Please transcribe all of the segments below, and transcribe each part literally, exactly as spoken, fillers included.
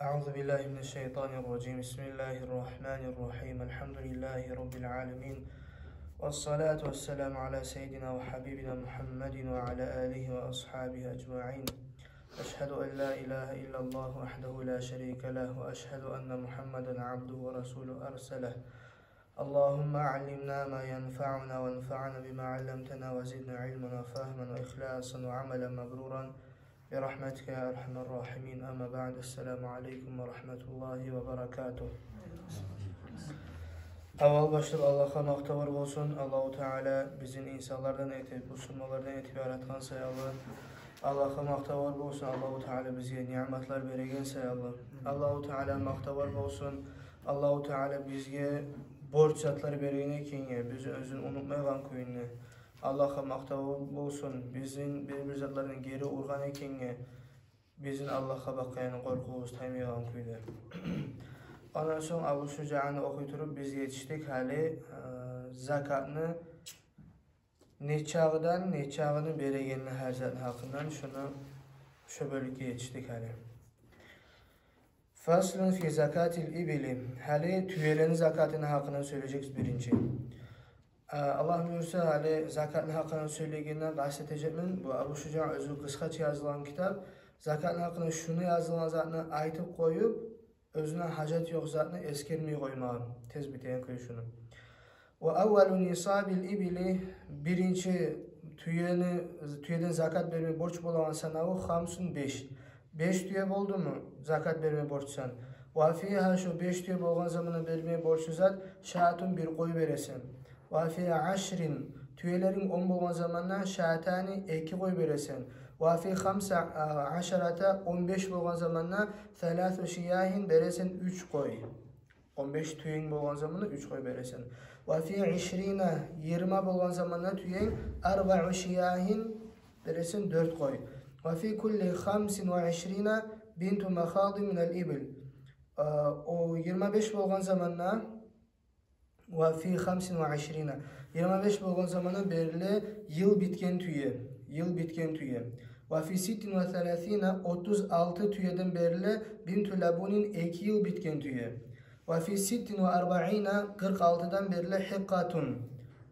أعوذ بالله من الشيطان الرجيم. بسم الله الرحمن الرحيم. الحمد لله رب العالمين. والصلاة والسلام على سيدنا وحبيبنا محمد وعلى آله وأصحابه أجمعين. أشهد أن لا إله إلا الله وحده لا شريك له، وأشهد أن محمدا عبده ورسوله أرسله. اللهم علمنا ما ينفعنا وانفعنا بما علمتنا وزدنا علما وفهما وإخلاصا وعملا مبرورا برحمتك يا أرحم الراحمين. أما بعد، السلام عليكم ورحمة الله وبركاته. Аввал башлап Аллагьгъа макътавлар болсун. Аллагьу Таала бизин инсанлардан этип, бусурманлардан этип яратгъан саялы Аллагьгъа макътавлар болсун. Аллагьу Таала бизге ниъматлар береген саялы Аллагьу Таала макътавлар болсун. Аллагьу Таала бизге борч затлар берген экенге, биз оьзюн унутмайгъан кюйде. Аллагьгъа макътавлар болсун. Бизин бир-бир затлардан гери ургъан экенге, бизин Аллагьгъа бакъгъан къоркъувубуз таймайгъан кюйде. Ондан сонг Абу Шужаны охуй туруп биз етишдик гьали, э, закатны нечагъыдан нечагъыны берегенни гьар затны гьакъындан, шуну, шо бёлюкге етишдик гьали. Фаслун фи закатил ибили. Гьали тюелени закатыны гьакъындан сёйлежекбиз биринчи. А, Аллагь буюрса, гьали закатны гьакъындан сёйлегенден къаст этежекмен. Бу Абу Шужа оьзю къысгъача язылгъан китап. Закатны гьакъындан шуну язылгъан затны айтып къоюп, оьзюне гьажат ёкъ затны эсгермей къоймагъан, тез битеген кюй шуну. Ва аввалу нисабил ибили, биринчи тюени, тюеден закат берме борч болагъан санаву хамсун, беш. Беш тюе болдуму закат берме борч сен? Ва фигьа, шо беш тюе болгъан заманда берме борчлу зат, шатун, бир къой бересен. Ва фи ашрин, тюелеринг он болгъан заманда, шатани, эки къой бересен. Ва фи хамса, а, ашарата, он беш болгъан заманда, саласу шиягьин, бересен уьч къой. Он беш тюенг болгъан заманда уьч къой бересен. Ва фи ишрина, йигирма болгъан заманда тюенг, арбаъу шиягьин, бересен дёрт къой. Ва фи кулли хамсин ва ишрина бинту махадин минал ибил. А, о йигирма беш болгъан заманда, ва фи хамсин ва ишрина, йигирма беш болгъан заманда бериле йыл битген тюе, йыл битген тюе. Ва фи ситтин ва саласина, отуз алты тюеден бериле бинту лабунин, эки йыл битген тюе. Ва фи ситтин ва арбаина, къыркъ алтыдан бериле хикъатун,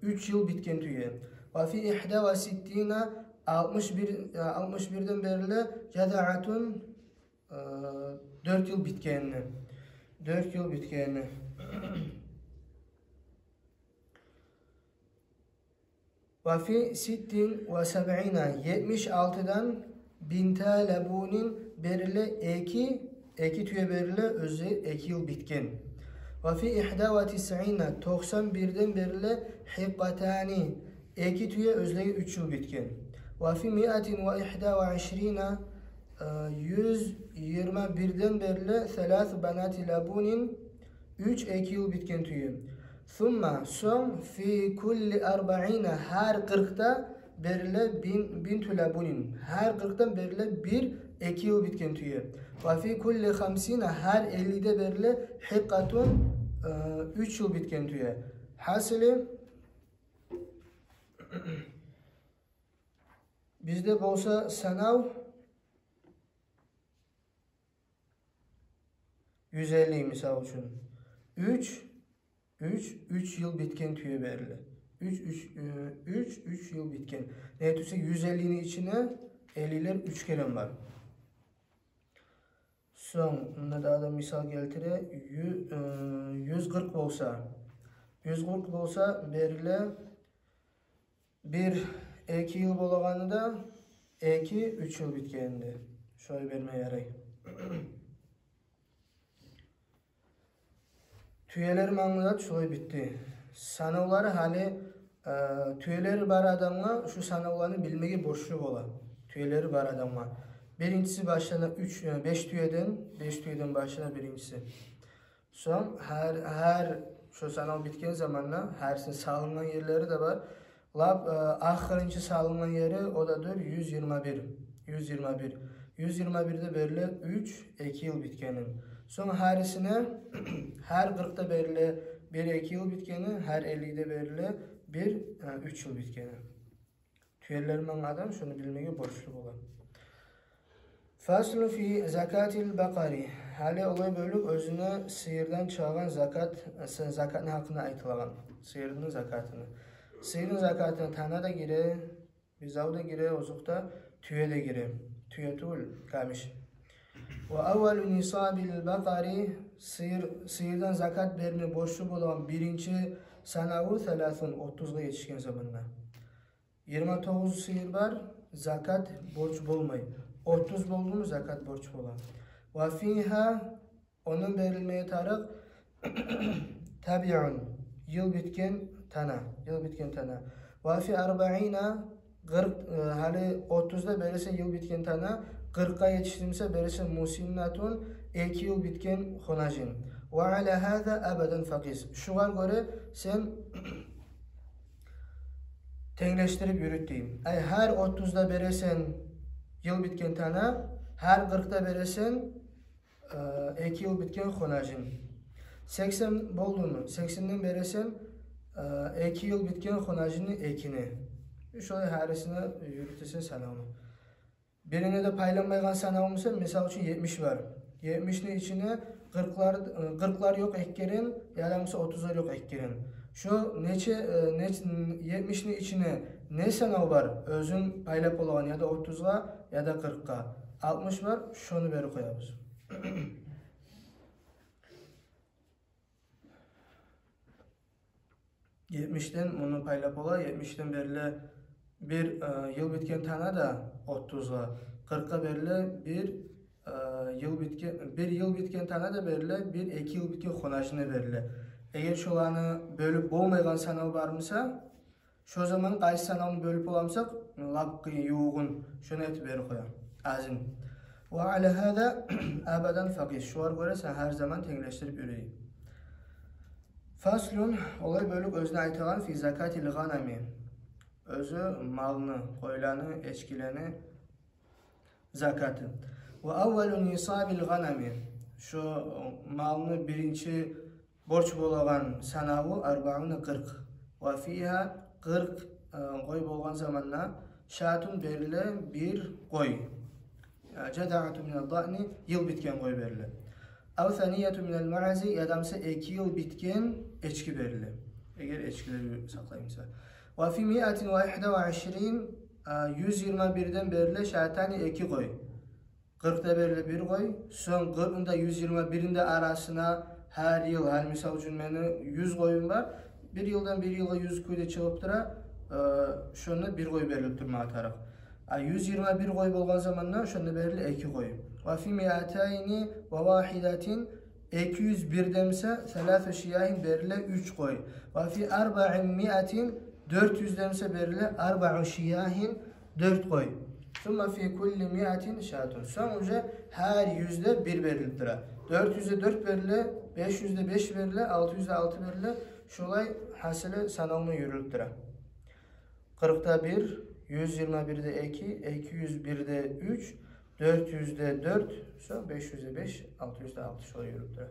уьч йыл битген тюе. Ва фи ихда ва ситтина, алтмыш бир, алтмыш бирден бериле жазаатун, э, дёрт йыл битгенни. Дёрт йыл битгенни. Ва фи ситтин ва сабъина, етмиш алтыдан бинта лабунин бериле эки, эки тюе бериле, оьзлеге эки йыл битген. Ва фи ихда ва тисъина, токъсан бирден бериле хикъатани, эки тюе, оьзлеге уьч йыл битген. Ва фи миатин ва ихда ва ишрина, э, юз йигирма бирден бериле саласу банати лабунин, уьч эки йыл битген тюе. Сумма, сонг, фи кулли арбаина, гьар къыркъда бериле бин-, бинту лабунин, гьар къыркъдан бериле бир эки йыл битген тюе. Ва фи кулли хамсина, гьар эллиде бериле хикъатун, э, уьч йыл битген тюе. Гьасили, бизде болса санав юз элли, мисал учун. Уьч, уьч, уьч йыл битген тюе бериле. Уьч, уьч, э, уьч, уьч йыл битген. Неге тюгюл эсе, юз эллини ичинде эллилер уьч керен бар. Сонг, мунда да адам мисал гелтире, ю-, э, юз къыркъ болса, юз къыркъ болса, бериле бир эки йыл болагъаны да, эки уьч йыл битгени де. Шолай берме ярай. Тюелер манглат шулай битди. Санавлары гьали, э, тюелери бар адамгъа шу санавланы билмеге борчлу бола. Тюелери бар адамгъа. Биринчиси башлана уьч, э, беш тюеден, беш тюеден башлана биринчиси. Сонг гьар, гьар шо санав битген заманда, гьарисини салынгъан ерлери де бар. Лап, э, ахырынчы салынгъан ери, о да дюр юз йигирма бир. Юз йигирма бир. Юз йигирма бирде бериле уьч эки йыл битгени. Сонг гьарисине, гьар къыркъда бериле бир эки йыл битгени, гьар эллиде бериле бир, э, уьч йыл битгени. Тюелер манглат адам шуну билмеге борчлу бола. Фаслу фи закатил бакъари. Гьали олай бёлюк оьзюне сыйырдан чыгъагъан закат, сы-, закатны гьакъында айтылагъан. Сыйырны закатыны. Сыйырны закатына тана да гире, бузав да гире, озокъда, тюе де гире. Тюе тюгюл, къамиш. Ва аввалу нисабил бакъари, сыйыр, сыйырдан закат берме борчлу болагъан биринчи санаву саласун, отузгъа етишген заманда. Йигирма тогъуз сыйыр бар, закат борч болмай. Отуз болдуму, закат борч бола. Ва фигьа, ондан берилмеге тарыкъ, табиун, йыл битген тана, йыл битген тана. Ва фи арбаина, къыркъ, э, гьали отузда бересе йыл битген тана, къыркъгъа етишдирмесе бересе мусиннатун, эки йыл битген хонажин. Ва ала гьаза абадан факъис. Шугъар гёре сен тенглешдирип юрют дей. Ай, гьар отузда бересен йыл битген тана, гьар къыркъда бересен, э, эки йыл битген хонажин. Сексен болдуму? Сексенден бересен, э, эки йыл битген хонажинни экини. Шолай гьарисине юрютесен санавну. Бирине де пайланмайгъан санав буса, мисал учун, етмиш бар. Етмишни ичине къыркълар, э, къыркълар ёкъ эки керен, яда буса отузлар ёкъ эки керен. Шо нече, э, неч-, етмишни ичине не санав бар? Оьзюн пайлап болагъан яда отузгъа, яда къыркъгъа. Алтмыш бар, шону берип къоябыз. Етмишден муну пайлап бола, етмишден бериле бир, э, йыл битген тана да отузгъа, къыркъгъа бериле бир, э, йыл битген, бир йыл битген тана да бериле, бир эки йыл битген хонажин да бериле. Эгер шоланы бёлюп болмайгъан санав бар буса, шо заман къайсы санавну бёлюп боламсакъ, лап къыйын, ювугъун, шону этип берип къоя. Азин. Ва ала гьаза абадан факъис. Шугъар гёре сен гьар заман тенглешдирип юрю дей. Фаслун, олай бёлюк оьзюне айтылагъан, фи закатил гъанами. Оьзю малны, къойланы, эчкилени закаты. Ва аввалу нисабил гъанами. Шо малны биринчи борч болагъан санаву арбауна, къыркъ. Ва фигьа, къыркъ, э, къой болгъан заманда шатун бериле бир къой. Э, жазаату минад даъни, йыл битген къой бериле. Ав санияту минал маази, яда буса эки йыл битген эчки бериле. Эгер эчкилер сакълай буса. Ва фи миатин ва ихда ва ишрин, э, юз йигирма бирден бериле шатани, эки къой. Къыркъда бериле бир къой, сонг къыркъны да юз йигирма бирни де арасына гьар йыл, гьали мисал учун мени юз къоюм бар, бир йылдан бир йылгъа юз кюйде чыгъып тура, э, шонда бир къой берилип турмагъа тарыкъ. А юз йигирма бир къой болгъан заманда шонда бериле эки къой. Ва фи миатайни ва вахидатин, эки юз бирден буса, саласу шиягьин бериле уьч къой. Ва фи арбаи миатин, дёрт юзден буса бериле арбау шиягьин, дёрт къой. Сумма фи кулли миатин шатун. Сонг уже гьар юзде бир берилип тура. Дёрт юзде дёрт бериле, беш юзде беш бериле, алты юзде алты бериле. Шолай гьасили санавну юрюлюп тура. Къыркъда бир, юз йигирма бирде эки, эки юз бирде уьч, дёрт юзде дёрт, сонг беш юзде беш, алты юзде алты, шолай юрюлюп тура.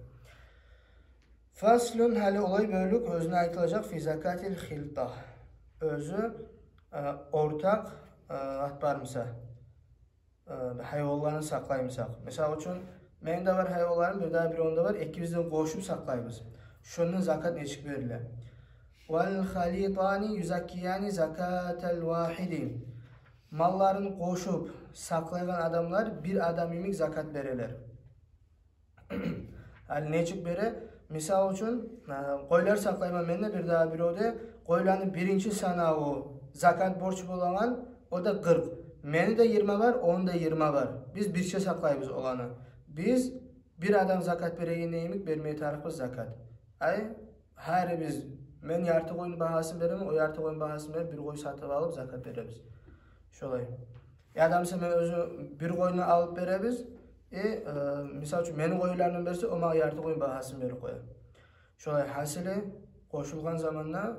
Фаслун, гьали олай бёлюк оьзюне айтылажакъ, фи закатил хилта. Оьзю, э, ортакъ, э, зат бар буса, э, гьайванланы сакълай бусакъ. Мисал учун, мени де бар гьайванларым, бирдагъы биревню де бар, экибиз де къошуп сакълайбыз. Шондан закат нечик бериле? Вал халитани юзаккияни закатал вахиди. Малларын къошуп сакълайгъан адамлар бир адам йимик закат берелер. Гьали нечик бере? Мисал учун, э, къойлар сакълайман мен де, бирдагъы бирев де. Къойланы биринчи санаву закат борч болагъан, о да къыркъ. Мени де йигирма бар, ону да йигирма бар. Биз бирче сакълайбыз оланы. Биз бир адам закат берегенде йимик бермеге тарыкъбыз закат. Ай, гьарибиз, мен ярты къойну багьасын беремен, о ярты къойну багьасын берип, бир къой сатып алып, закат беребиз. Шолай. Яда буса мен оьзю бир къойну алып беребиз. Э, э, мисал учун, мени къойларымдан берсе, о магъа ярты къойну багьасын берип къоя. Шолай гьасили къошулгъан заманда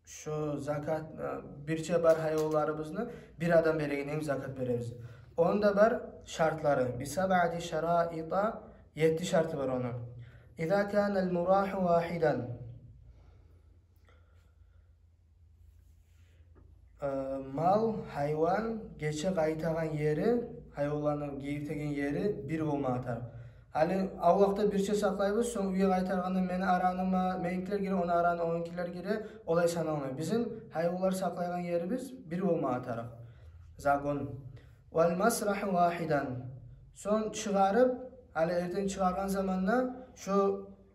шо закат, э, бирче бар гьайванларыбызны бир адам берегенде йимик закат беребиз. Ону да бар шартлары. Би сабъати шараита, етти шарты бар ону. Иза канал мураху вахидан. Э, мал, гьайван гече къайтагъан ери Гьайванланы гийиртеген ери бир болмагъа тарыкъ. Гьали авлакъда бирче сакълайбыз, сонг уьйге къайтаргъанда мени араныма меникилер гире, ону араны онукилер гире, олай саналмай. Бизин гьайванлар сакълайгъан ерибиз бир болмагъа тарыкъ. Загон. Вал масрагьу вагьидан. Сонг чыгъарып, гьали эртен чыгъаргъан заманда шо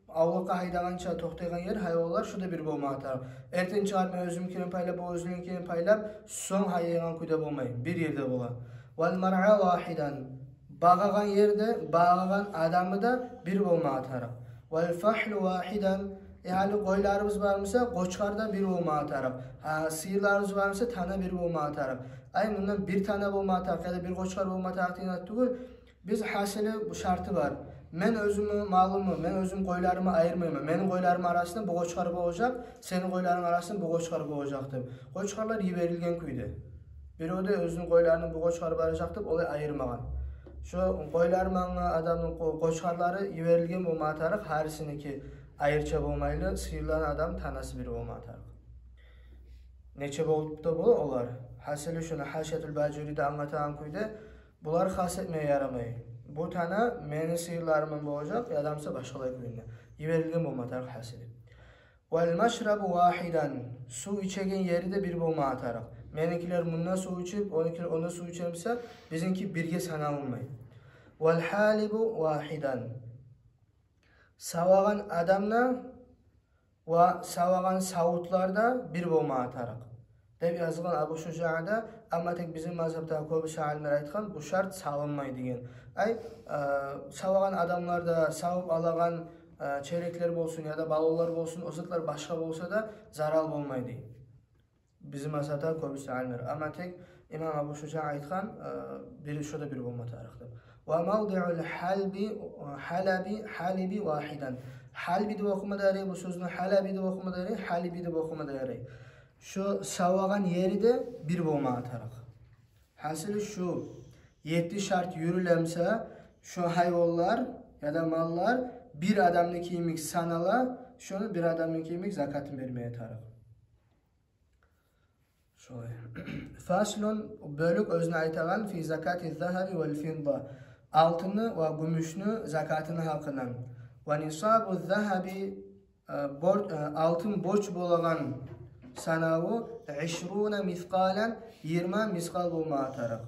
авлакъгъа гьайдагъанча токътайгъан ер, гьайванлар, шо да бир болмагъа тарыкъ. Эртен чыгъарып, мен оьзюмнюкин пайлап, бу оьзюнюкин пайлап, сонг гьайдайгъан кюйде болмай, бир ерде бола. Вал маръа вагьидан. Багъагъан ер де, багъагъан адамы да бир болмагъа тарыкъ. Вал фагьлу вагьидан. Э, гьали къойларыбыз бармыса, къочкъар да бир болмагъа тарыкъ. Гьа, сыйырларыбыз бармыса, тана бир болмагъа тарыкъ. Ай, мундан бир тана болмагъа тарыкъ яда бир къочкъар болмагъа тарыкъ деген зат тюгюл. Биз, гьасили, бу шарты бар. Мен оьзюмню малымны, мен оьзюм къойларымны айырмайман. Мени къойларымны арасында бу къочкъар болажакъ, сени къойларынгны арасында бу къочкъар болажакъ деп. Къочкъарлар йиберилген кюйде. Бирев де оьзюню къойларыны бу къочкъар баражакъ деп олай айырмагъан. Шо къойлар мангъа адамны къо-, къочкъарлары йиберилген болмагъа тарыкъ, гьарисиники айрыча болмайлы, сыйырланы адам танасы бир болмагъа тарыкъ. Нече болуп да бола олар? Гьасили, шуну Гьашиятул Бажуриде англатагъан кюйде, булар хас этмеге ярамай. Бу тана мени сыйырларымдан болажакъ, яда буса башгъалай кюйде. Йиберилген болмагъа тарыкъ, гьасили. Вал машрабу вагьидан. Сув ичеген ери де бир болмагъа тарыкъ. Меникилер мунда сув ичип, онукилер онда сув иче буса, бизинки бирге саналмай. Вал гьалибу вагьидан. Савагъан адам да ва савагъан савутлар да бир болмагъа тарыкъ деп язгъан Абу Шужаъда, амма тек бизин мазгьабда кёбюсю алимлер айтгъан, бу шарт салынмай деген. Ай, э, савагъан адамлар да, савуп алагъан, э, челеклер болсун яда баллонлар болсун, о затлар башгъа болса да зарал болмай дей бизин мазгьабда кёбюсю алимлер. Амма тек имам Абу Шужаъ айтгъан, э, бир, шо да бир болма тарыкъ деп. Ва мавдиъул гьалби, гьалаби, гьалиби вагьидан. Гьалби деп охума да ярай, бу сёзню гьалаби деп охума да ярай, гьалиби деп охума да ярай. Шо савагъан ери де бир болмагъа тарыкъ. Гьасили, шу етти шарт юрюле буса, шо гьайванлар яда маллар бир адамныки йимик санала, шону бир адамныки йимик закатын бермеге тарыкъ. Шолай. Фаслун, бёлюк оьзюне айтагъан, фи закати загьаби вал фидда. Алтынны ва гюмюшню закатыны гьакъындан. Ва нисабу загьаби, э, бор-, э, алтын борч болагъан санаву ишруна мискъалан, йигирма мискъал болмагъа тарыкъ.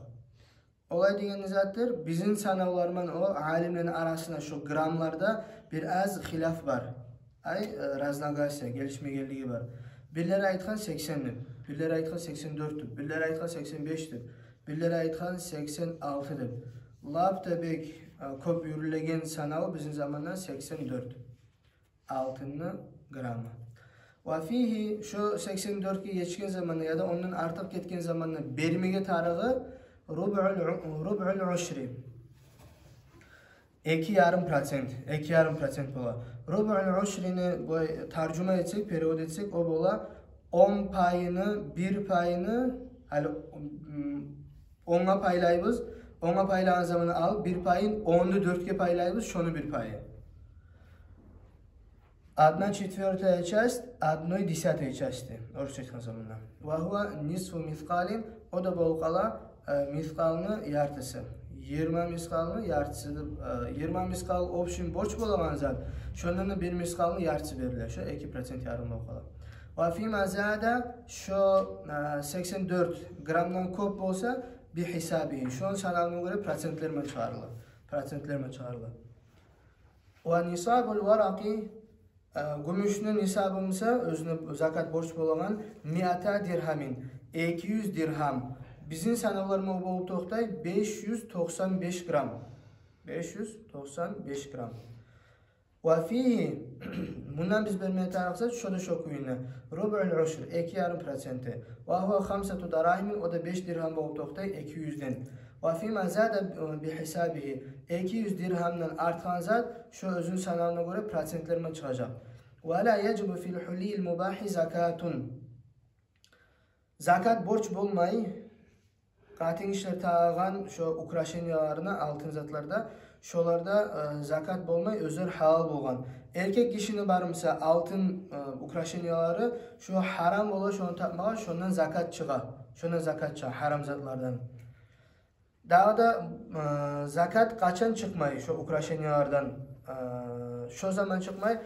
Олай деген не затдыр? Бизин санавлар ман о алимлени арасында шо граммларда бир аз хилаф бар. Ай, э, разногласия, гелишмегенлиги бар. Бирлери айтгъан сексен деп, бирлери айтгъан сексен дёрт деп, бирлери айтгъан сексен беш деп, бирлери айтгъан сексен алты деп. Лап да бек, э, кёп юрюлеген санав бизин заманда сексен дёрт. Алтынны граммы. Ва фигьи, шо сексен дёртге етишген заманда яда ондан артыкъ гетген заманда бермеге тарыгъы рубъул у-, рубъул ушри. Эки ярым процент, эки ярым процент бола. Рубъул ушрини булай таржума этсек, перевод этсек, о бола он пайыны, бир пайыны, гьали, м, онгъа пайлайбыз. Онгъа пайлагъан заманда алып, бир пайын, онну дёртге пайлайбыз, шону бир пайы. Одна четвёртая часть одной десятой части, орусча айтгъан заманда. Ва гьува нисфу мискъалин, о да болуп къала, э, мискъалны яртысы. Йигирма мискъалны яртысы деп, э, йигирма мискъал общий борч болагъан зат, шондан да бир мискъалны яртысы бериле. Шо эки процент ярым болуп къала. Ва фима зада, шо, э, сексен дёрт граммдан кёп болса, би гьисабигьи, шону санавуна гёре процентлер мен чыгъарыла. Процентлер мен чыгъарыла. Ва нисабул варакъи, э, гюмюшню нисабы буса, оьзюне закат борч болагъан, миата диргьамин, эки юз диргьам. Бизин санавлар ман о болуп токътай, беш юз токъсан беш грамм. Беш юз токъсан беш грамм. Ва фигьи, мундан биз бермеге тарыкъ зат, шо да шо кюйде. Рубъул ушр, эки ярым проценти. Ва гьува хамсату дарагьимин, о да беш диргьам болуп токътай, эки юзден. Ва фима зада, э, би гьисабигьи, эки юз диргьамдан артгъан зат, шо оьзюню санавуна гёре процентлер мен чыгъажакъ. Ва ла яжибу фил гьулийил мубагьи закатун. Закат борч болмай, къатынгишилер тагъагъан шо украшенияларына, алтын затларда, шоларда, э, закат болмай, оьзлер гьалал болгъан. Эркек гишини бар буса алтын, э, украшениялары, шо гьарам бола шону тапмагъа, шондан закат чыгъа. Шондан закат чыгъа, гьарам затлардан. Дагъы да, э, закат къачан чыкъмай шо украшениялардан? Э, шо заман чыкъмай.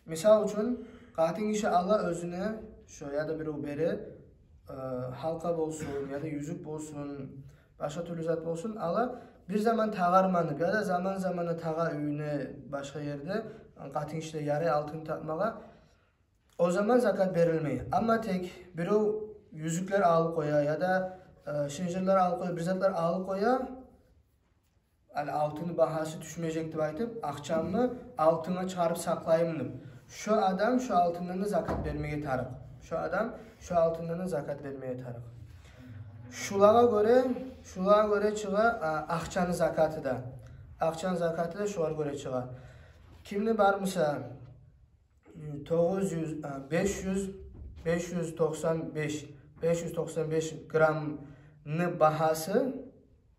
Мисал учун, къатын гиши ала оьзюне шо, яда бирев бере, э, гьалкъа болсун, яда юзюк болсун, башгъа тюрлю зат болсун, ала бир заман тагъарман деп, яда заман-заманда тагъа уьюне, башгъа ерде, къатын гишилер ярай алтын такъмагъа. О заман закат берилмей. Амма тек бирев юзюклер алып къоя, яда, э, шынжырлар алып къоя, бир затлар алып къоя, ал-, алтынны багьасы тюшмежек деп айтып, акъчамны алтынгъа чыгъарып сакълайым деп, шо адам шо алтындан да закат бермеге тарыкъ. Шо адам шо алтындан да закат бермеге тарыкъ. Шулагъа гёре, шулагъа гёре чыгъа, а, акъчаны закаты да. Акъчаны закаты да шулагъа гёре чыгъа. Кимни бар буса, тогъуз юз, а, беш юз, беш юз токъсан беш, беш юз токъсан беш граммны багьасы,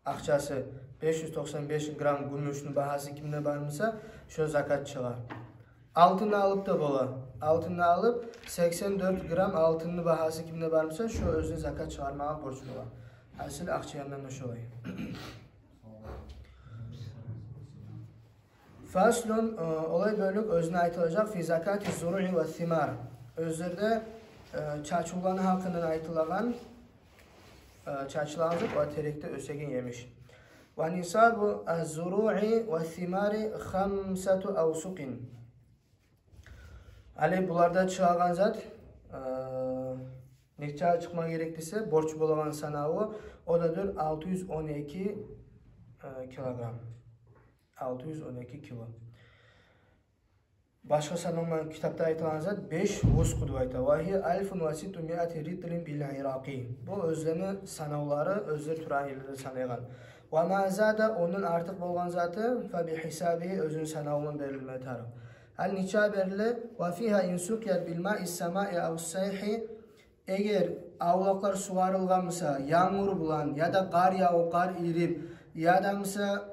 акъчасы, беш юз токъсан беш грамм гюмюшню багьасы кимде бар буса, шо закат чыгъа. Алтынны алып да бола. Алтынны алып, сексен дёрт грамм алтынны багьасы кимде бар буса, шо оьзюне закат чыгъармагъа борч бола. Гьасили, акъча яндан да шолай. Фаслун, э, олай бёлюк оьзюне айтылажакъ, фи закати зуруи ва симар. Оьзлерде, э, чачывланы гьакъындан айтылагъан, э, чачылагъан зат ва терекде оьсеген емиш. Ва нисабу аз-зуруи ва симари хамсату авсукъин. Гьали буларда чыгъагъан зат, э, нече чыкъма герек десе, борч болагъан санаву, о да дюр алты юз он эки, э, килограмм. Алты юз он эки кило. Башгъа санавман китапда айтылагъан зат беш вускъ деп айта. Ва гьия альфун ва ситту миати ритлин бил иракъи. Бу оьзлени санавлары, оьзлер турагъан ерлерде санайгъан. Ва ма зада, ондан артыкъ болгъан заты, фа би гьисабигьи, оьзюню санавундан берилме тарыкъ. Гьали нече бериле? Ва фигьа ин сукъият бил маи самаи ав сайхи. Эгер авлакълар сугъарылгъан буса, янгур булан, яда къар явуп, къар ирип, яда буса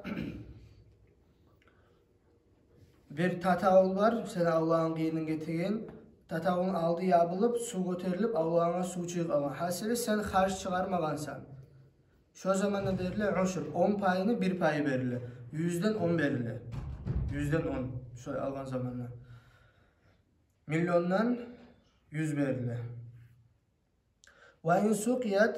бир татавул бар, сени авлакъынгны къыйынын гетеген, татавулну алды ябылып, сув гётерилип, авлакъынга сув чыгъып къалгъан. Гьасили, сен харж чыгъармагъансан. Шо заманда бериле ушур, он пайыны бир пайы бериле. Юзден он бериле. Юзден он, шолай алгъан заманда. Миллиондан юз бериле. Ва ин сукъият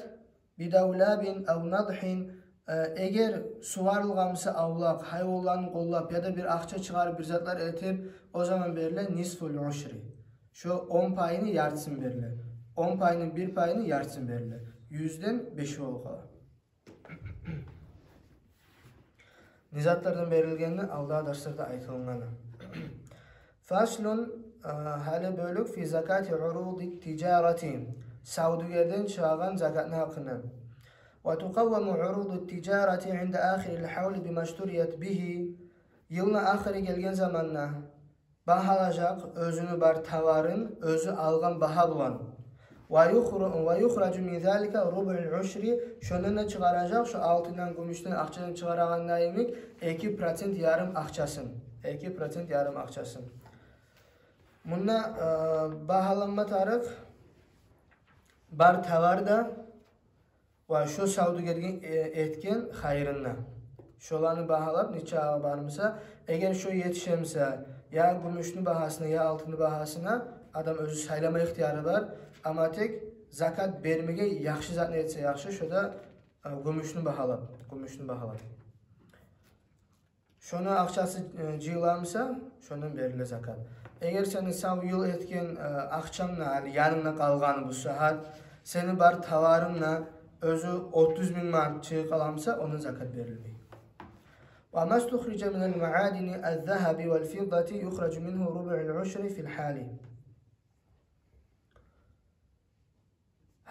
бидавлабин ав надхин, э, эгер сугъарылгъан буса авлакъ, гьайванланы къоллап, яда бир акъча чыгъарып, бир затлар этип, о заман бериле нисфул ушри. Шо он пайыны яртысын бериле. Он пайыны бир пайыны яртысын бериле. Юзден беш болуп къала. Не затлардан берилгени алда дарсларда айтылгъаны. Фаслун, а, гьали бёлюк фи закати уруди тижарати, савдюгерден чыгъагъан закатны гьакъындан. Ва тукъавваму уруду тижарати инда ахирил гьавли бима штурият бигьи. Йылны ахыры гелген заманда багьалажакъ оьзюню бар товарын оьзю алгъан багьа булан. Ва юхра-, ва юхражу мин залика рубул ушри, шондан да чыгъаражакъ шо алтындан, гюмюшден, акъчадан чыгъарагъанда йимик эки процент ярым акъчасын. Эки процент ярым акъчасын. Мунда, э, багьаланма тарыкъ бар товар да, ва шо савдюгерге, э, этген хайрын да. Шоланы багьалап, нече агъа бармыса, эгер шо етише буса, я гюмюшню багьасына, я алтынны багьасына, адам оьзю сайлама ихтияры бар. Амма тек закат бермеге яхшы затны этсе яхшы, шо да, э, гюмюшню багьалап, гюмюшню багьалап. Шону акъчасы, э, жыйыла буса, шондан бериле закат. Эгер сени сав йыл этген, э, акъчанг да гьали янынгда къалгъаны, бу сагьат сени бар товарынг да оьзю отуз минг манат чыгъып къала буса, ондан закат берилмей. Ва ма стухрижа минал маадини аз-загьаби вал фиддати юхражу мингьу рубул ушри фил гьали.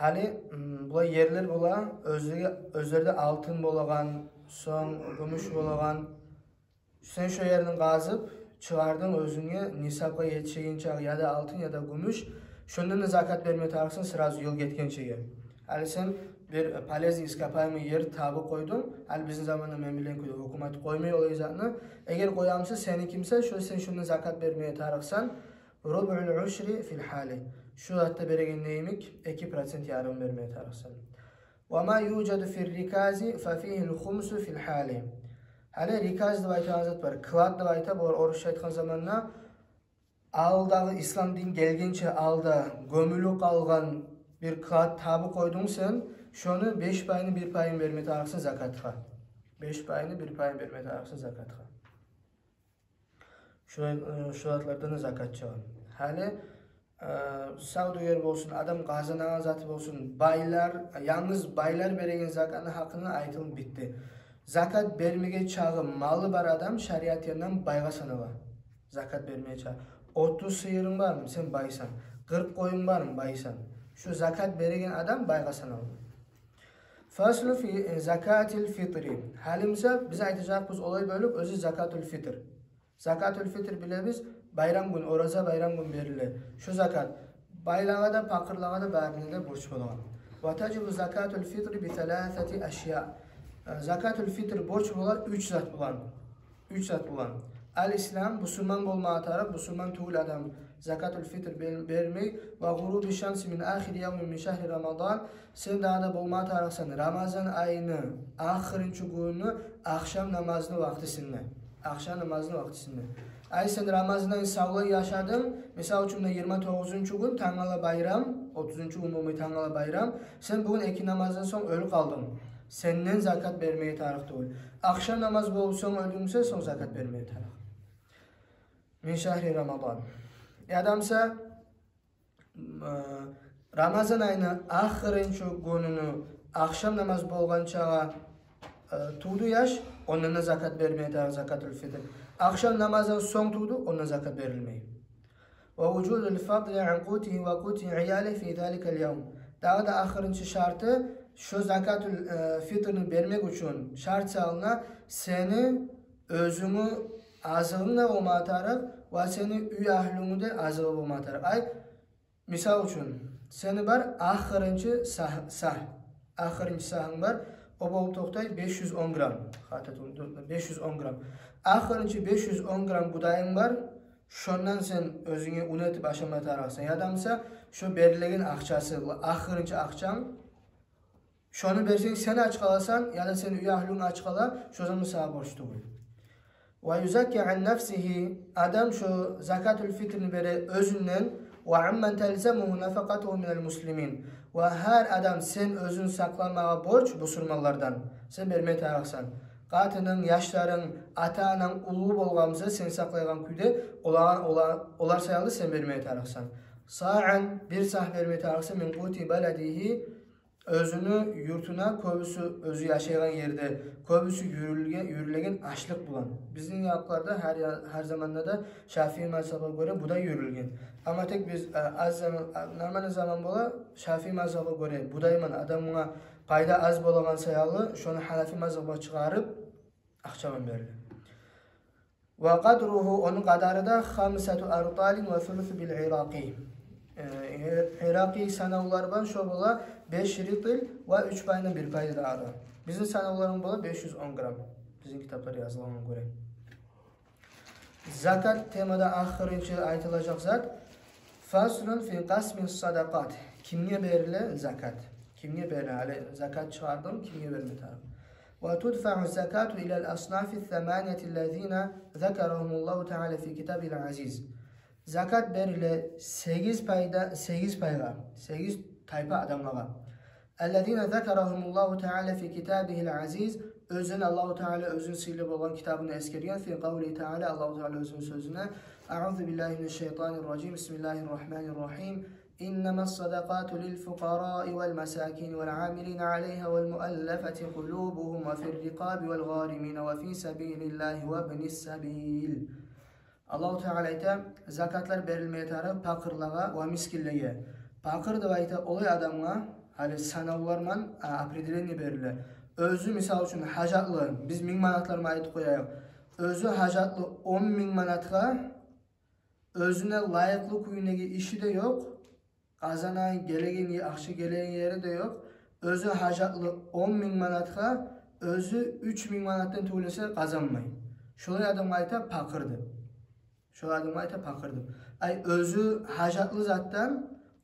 Гьали, м, булай ерлер бола, оьзлеге, оьзлерде алтын болагъан, сонг гюмюш болагъан. Сен шо ерни къазып чыгъардынг, оьзюнге нисапгъа етишегенче, яда алтын, яда гюмюш. Шондан да закат берме тарыкъсан сразу йыл гетгенчеге. Гьали сен бир полезный ископаемый ер табып къойдунг. Гьали бизин заманда, мен билген кюйде, гьукумат къоймай олай затны. Эгер къоя буса, сеники буса, шо сен шондан закат берме тарыкъсан. Рубул ушри фил гьали. Шо затда береген йимик эки процент ярым берме тарыкъсан. وما يوجد في الركاز ففيه الخمس في الحال. Гьали риказ деп айтагъан зат бар, клад деп айта, булар орусча айтгъан заманда, алдагъы ислам дин гелгенче алда гёмюлюп къалгъан бир клад табып къойдунг сен, шону беш пайыны бир пайын берме тарыкъсан закатгъа. Беш пайыны бир пайын берме тарыкъсан закатгъа. Шу, э, шу затлардан да закат чыгъа. Гьали, э, савдюгер болсун, адам къазанагъан заты болсун, байлар, янгыз байлар береген закатны гьакъында айтылып битди. Закат бермеге чагъы малы бар адам шариат янындан байгъа санала. Закат бермеге чагъы. Отуз сыйырынг бармы, сен байсан. Къыркъ къоюнг бармы, байсан. Шу закат береген адам байгъа санала. فصل في زكاة الفطر. Гьали буса биз айтажакъбыз олай бёлюк, оьзю закатул фитр. Закатул фитр билебиз, байрам гюн, ораза байрам гюн бериле. Шу закат байлагъа да, пакъырлагъа да, барына да борч болагъан. وتجب زكاة الفطر بثلاثة أشياء. Э, закатул фитр борч бола уьч зат булан. Уьч зат булан. الإسلام, бусурман болмагъа тарыкъ, бусурман тюгюл адам закатул фитр бер-, бермей. وغروب الشمس من آخر يوم من شهر رمضان. Сен дагъы да болмагъа тарыкъсан Рамазан айыны ахырынчы гюнюню ахшам намазны вакътисинде. Ахшам намазны вакътисинде. Ай, сен Рамазан айын савлай яшадынг, мисал учун, муна йигирма тогъузунчу гюн, тангала байрам, отузунчу гюн болмай, тангала байрам. Сен бугюн экинди намаздан сонг оьлюп къалдынг. Сенден закат бермеге тарыкъ тюгюл. Ахшам намаз болуп сонг оьлдюнг буса, сонг закат бермеге тарыкъ. من شهر رمضان. Яда буса, э, Рамазан айыны ахырынчы гюнюню ахшам намаз болгъанчагъа, э, тувду яш, ондан да закат бермеге тарыкъ, закатул фитр. Ахшам намаздан сонг тувду, ондан закат берилмей. ووجود الفضل عن قوته وقوت عياله في ذلك اليوم. Дагъы да ахырынчы шарты, шу закатул, э, фитрни бермек учун шарт салына, сени оьзюнгню азыгъынг да болмагъа тарыкъ, ва сени уьй агьлюнгню де азыгъы болмагъа тарыкъ. Ай, мисал учун, сени бар ахырынчы сагь-, сагь, ахырынчы сагьынг бар, о болуп токътай беш юз он грамм. Хата ту-, ту-, беш юз он грамм. Ахырынчы беш юз он грамм будайынг бар, шондан сен оьзюнге ун этип ашама тарыкъсан. Яда буса, шо берилеген акъчасы, ахырынчы акъчанг, шону берсенг, сен ач къаласан, яда сени уьй агьлюнг ач къала, шо заман сагъа борч тюгюл. ويزكي عن نفسه, адам шо закатул фитрни бере оьзюнден, وعمن تلزمه نفقته من المسلمين. Ва гьар адам, сен оьзюнг сакъламагъа борч бусурманлардан, сен берме тарыкъсан. Къатынынг, яшларынг, ата-ананг уллу болгъан буса, сен сакълайгъан кюйде, олагъа, ола-, олар саялы сен берме тарыкъсан. صاعا, бир сагь берме тарыкъсан, من قوت بلده, оьзюню юртуна, кёбюсю оьзю яшайгъан ерде, кёбюсю юрюлген, юрюлеген ашлыкъ булан. Бизин якъларда гьар я-, гьар заманда да Шафии мазгьабгъа гёре будай юрюлген. Амма тек биз, а, аз заман, а, нормальный заман бола, Шафии мазгьабгъа гёре будай ман адамгъа пайда аз болагъан саялы, шону Гьанафи мазгьабгъа чыгъарып, акъча ман бериле. وقدره, ону къадары да خمسة أرطال وثلث بالعراقي. Э, иракъи санавлар бар, шо бола беш ритл ва уьч пайындан бир пайы да ары. Бизин санавларыбыз бола беш юз он грамм. Бизин китаплар язылгъангъа гёре. Закат темада ахырынчы айтылажакъ зат. فصل في قسم الصدقات. Кимге бериле закат? Кимге бериле? Гьали закат чыгъардынг, кимге берме тарыкъ? وتدفع الزكاة إلى الأصناف الثمانية الذين ذكرهم الله تعالى في كتابه العزيز. Закат бериле сегиз пайда, сегиз пайгъа, сегиз тайпа адамлагъа. الذين ذكرهم الله تعالى في كتابه العزيز, оьзюн Аллагьу Таала оьзюню сыйлы болгъан китабында эсгерген, في قوله تعالى, Аллагьу Таала оьзюню сёзюнде, أعوذ بالله من الشيطان الرجيم، بسم الله الرحمن الرحيم، إنما الصدقات للفقراء والمساكين والعاملين عليها والمؤلفة قلوبهم وفي الرقاب والغارمين وفي سبيل الله وابن السبيل. Аллагьу Таала айта, закатлар берилмеге тарыкъ пакъырлагъа ва мискинлеге. Пакъыр деп айта олай адамгъа, гьали санавлар ман, а, определение бериле. Оьзю, мисал учун, гьажатлы, биз минг манатлар ман айтып къояйыкъ. Оьзю гьажатлы он минг манатгъа, оьзюне лайыкълы кюйдеги иши де ёкъ, къазанагъан, гелеген е-, акъча гелеген ери де ёкъ. Оьзю гьажатлы он минг манатгъа, оьзю уьч минг манатдан тюгюл эсе къазанмай. Шолай адамгъа айта пакъыр деп. Шолай адамгъа айта пакъыр деп. Ай, оьзю гьажатлы затдан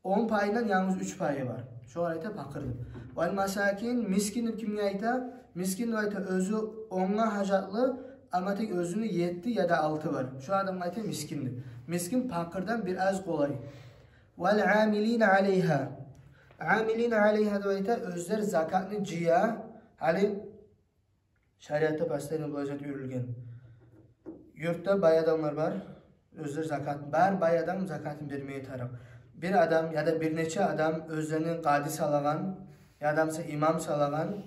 он пайындан янгыз уьч пайы бар. Шогъар айта пакъыр деп. Вал масакин, мискин деп кимге айта? Мискин деп айта оьзю онгъа гьажатлы, амма тек оьзюню етти яда алты бар. Шо адамгъа айта мискин деп. Мискин пакъырдан бир аз къолай. Вал амилина алайгьа. Амилина алайгьа деп айта, оьзлер закатны жыя, гьали шариатда постоянно булай зат юрюлген. Юртда бай адамлар бар, оьзлер закат, бар бай адам закатын бермеге тарыкъ. Бир адам яда бир нече адам, оьзлени къади салагъан, яда буса имам салагъан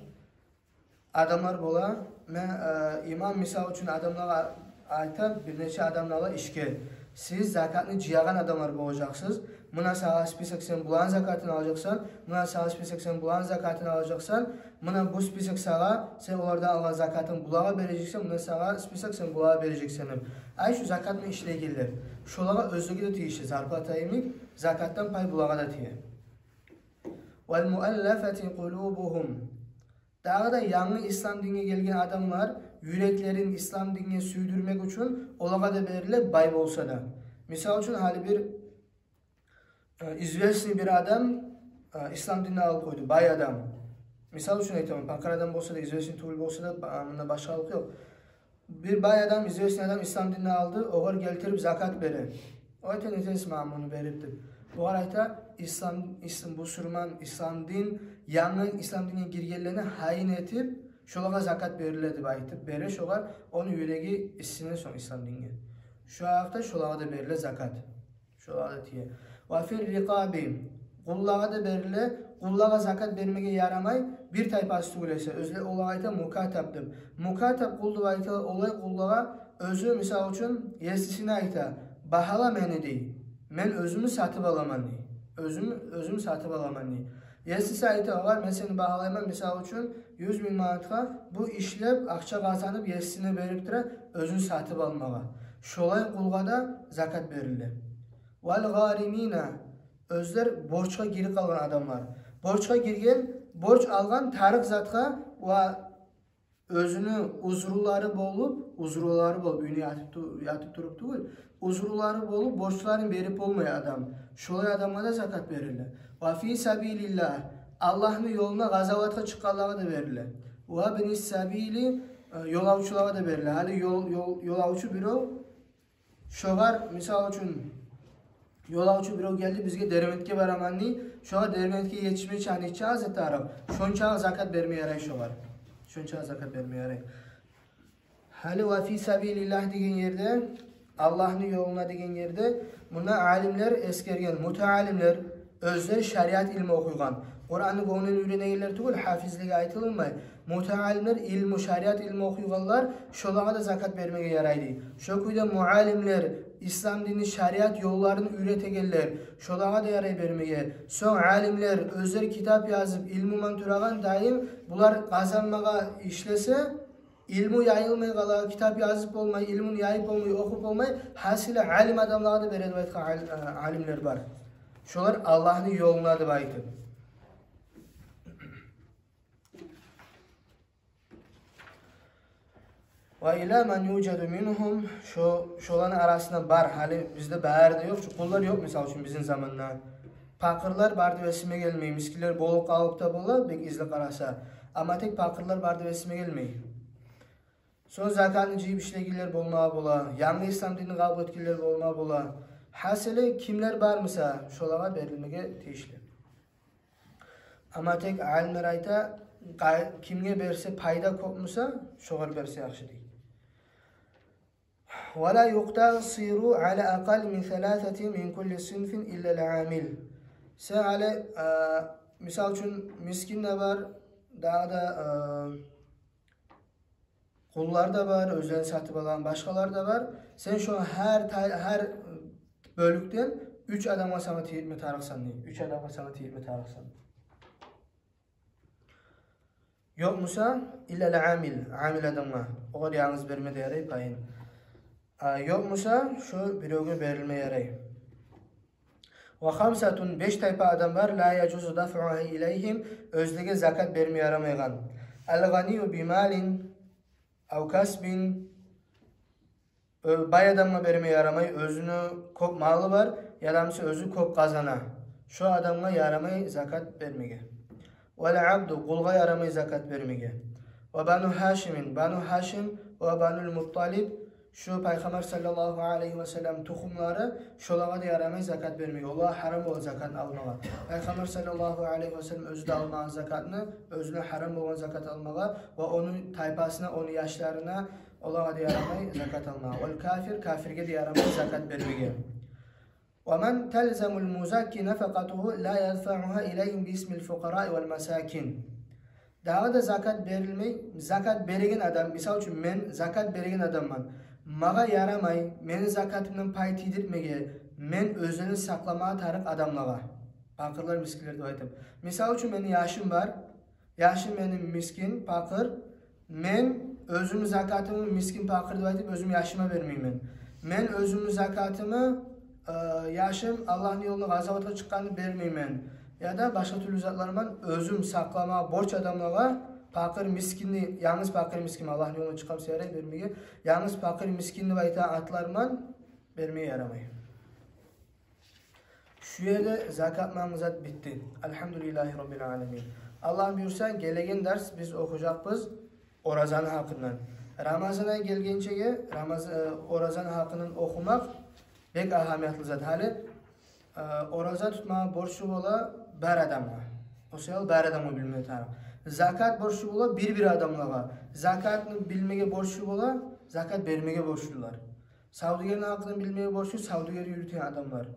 адамлар бола. Мен, э, имам, мисал учун, адамлагъа айта, бир нече адамны ала ишге: «Сиз закатны жыягъан адамлар болажакъсыз. Муна сагъа список, сен буланы закатын алажакъсан, муна сагъа список, сен буланы закатын алажакъсан, муна бу список сагъа, сен олардан алгъан закатынг булагъа бережексен, муна сагъа список, сен булагъа бережексен», — деп. Ай, шу закатны ишлейгенлер. Шолагъа оьзлеге де тийишли, зарплата йимик, закатдан пай булагъа да тие. Вал муаллафати къулубугьум. Дагъы да янгы ислам динге гелген адамлар, юреклерин ислам динге сюйдюрмек учун, олагъа да бериле, бай болса да. Мисал учун, гьали бир, э, известный бир адам, э, ислам динни алып къойду, бай адам. Мисал учун айтаман, пакъыр адам болса да, известный тюгюл болса да, ба-, мунда башгъалыкъ ёкъ. Бир бай адам, известный адам ислам динни алды, огъар гелтирип закат бере. О айта: «Не этесиз магъа муну берип?» — деп. Огъар айта: «Ислам, ислам, бусурман, ислам дин, янгы ислам динге гиргенлени гьайын этип, шолагъа закат бериле», — деп айтып бере шогъар, ону юреги иссине сонг ислам динге. Шо гьакъда шолагъа да бериле закат. Шолагъа да тие. Ва фир рикъаби. Къуллагъа да бериле. Къуллагъа закат бермеге ярамай, бир тайпасы тюгюл эсе. Оьзлер олагъа айта мукатаб деп. Мукатаб къул деп айта олай къуллагъа, оьзю, мисал учун, есисине айта: «Багьала мени», — дей. «Мен оьзюмню сатып аламан», — дей. «Оьзюм, оьзюм сатып аламан», — дей. Есиси айта огъар: «Мен сени багьалайман, мисал учун, юз минг манатгъа, бу ишлеп, акъча къазанып, есисине берип тура, оьзюн сатып алмагъа». Шолай къулгъа да закат бериле. Вал гъаримина, оьзлер борчгъа гирип къалгъан адамлар. Борчгъа гирген, борч алгъан тарыкъ затгъа ва оьзюню узрулары болуп, узрулары болуп, уьюнде ятып ту-, ятып туруп тюгюл, узрулары болуп, борчларын берип болмай адам. Шолай адамгъа да закат бериле. Ва фи сабилиллагь, Аллагьны ёлуна къазаватгъа чыкъгъанлагъа да бериле. Ва ибни сабили, э, ёлавчулагъа да бериле. Гьали ёл, ёл, ёлавчу биров, шогъар, мисал учун, ёлавчу биров гелди, бизге Дербентге бараман дей, шогъар Дербентге етишмек учун нече аз этарыкъ, шончакъы закат берме ярай шогъар. Шончакъы закат берме ярай. Гьали ва фи сабилиллагь деген ерде, Аллагьны ёлуна деген ерде, мунда алимлер эсгерген, мутаалимлер, оьзлер шариат илму охуйгъан. Къуранны гёнгюнден уьйренегенлер тюгюл, гьафизлеге айтылынмай. Мутаалимлер, илму, шариат илму охуйгъанлар, шолагъа да закат бермеге ярай дей. Шо кюйде муалимлер, ислам динни шариат ёлларын уьйретегенлер, шолагъа да ярай бермеге. Сонг алимлер, оьзлер китап язып, илму булан турагъан дайым, булар къазанмагъа ишлесе, илму яйылмай къала, китап язып болмай, илмуну яйып болмай, охуп болмай, гьасили алим адамлагъа да бере деп айтгъан ал-, а, алимлер бар. Шолар Аллагьны ёлуна деп айтып. Ва ила ман южаду мингьум, шо, шоланы арасында бар, гьали бизде бары да ёкъ, чу къуллар ёкъ, мисал учун, бизин заманда. Пакъырлар бар деп эсиме гелмей, мискинлер болуп къалып да бола, бек излеп къараса. Амма тек пакъырлар бар деп эсиме гелмей. Сонг закатны жыйып ишлегенлер болма бола, янгы ислам динни къабул этгенлер болма бола. Гьасили, кимлер бар буса, шолагъа берилмеге тийишли. Амма тек алимлер айта, къа-, кимге берсе пайда кёп буса, шогъар берсе яхшы дей. Ва ла юкътасиру ала акъалли мин саласатин мин кулли синфин иллал амил. Сен гьали, а, мисал учун, мискин де бар, дагъы да, а, къуллар да бар, оьзлерин сатып алагъан башгъалар да бар. Сен шо гьар тай-, гьар бёлюкден уьч адамгъа сама тийдирме тарыкъсан дей. Уьч адамгъа сама тийдирме тарыкъсан. Ёкъ буса, иллал амил, амил адамгъа. Огъар янгыз берме де ярай пайын. А, ёкъ буса, шо биревге берилме ярай. Ва хамсатун, беш тайпа адам бар, ла яжузу дафъугьа илайгьим, оьзлеге закат берме ярамайгъан. Ал гъанию би малин ав касбин, оь-, бай адамгъа берме ярамай, оьзюню кёп малы бар, яда буса оьзю кёп къазана. Шо адамгъа ярамай закат бермеге. Вал абду, къулгъа ярамай закат бермеге. Ва бану Гьашимин, бану Гьашим ва банул Мутталиб, шо Пайхаммар саллаллагьу алайгьи ва саллам тухумлары, шолагъа да ярамай закат бермеге. Олагъа гьарам бола закат алмагъа. Пайхаммар саллаллагьу алайгьи ва саллам оьзю де алмагъан закатны, оьзюне гьарам болгъан закат алмагъа ва ону тайпасына, ону яшларына, олагъа да ярамай закат алмагъа. Вал кафир, кафирге де ярамай закат бермеге. Ва ман талзамул музакки нафакъатугьу ла ядфагьугьа илайгьим бисмил фукъараи вал масакин. Дагъы да закат берилмей, закат береген адам, мисал учун, мен закат береген адамман. Магъа ярамай мени закатымдан пай тийдиртмеге мен оьзлерин сакъламагъа тарыкъ адамлагъа, пакъырлар, мискинлер деп айтып. Мисал учун, мени яшым бар, яшым мени мискин, пакъыр. Мен оьзюмню закатымны мискин, пакъыр деп айтып, оьзюм яшыма бермеймен. Мен оьзюмню закатымны, э, яшым Аллагьны ёлуна къазаватгъа чыкъгъанны бермеймен. Яда башгъа тюрлю затларман оьзюм сакъламагъа борч адамлагъа, пакъыр, мискинни, янгыз пакъыр, мискин, Аллагьны ёлуна чыкъгъан саялы бермеге, янгыз пакъыр, мискин деп айтагъан атларман бермеге ярамай. Шу ерде закат мамзат битди. Алгьамдулиллагьи раббил аламин. Аллагь буюрса, гелеген дарс биз охужакъбыз оразаны гьакъындан. Рамазан ай гелгенчеге Рамаз-, э, оразаны гьакъындан охумакъ бек агьамиятлы зат. Гьали, э, ораза тутмагъа борчлу бола бар адамгъа. О саялы бар адамгъа билме тарыкъ. Закат борчлу бола бир-бир адамлагъа. Закатны билмеге борчлу бола, закат бермеге борчлулар. Савдюгерни гьакъын билмеге борчлу савдюгер юрютеген адамлар.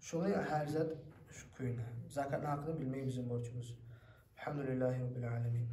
Шолай гьар зат шу кюйде. Закатны гьакъын билмеге бизин борчубуз. Алгьамдулиллагьи раббил аламин.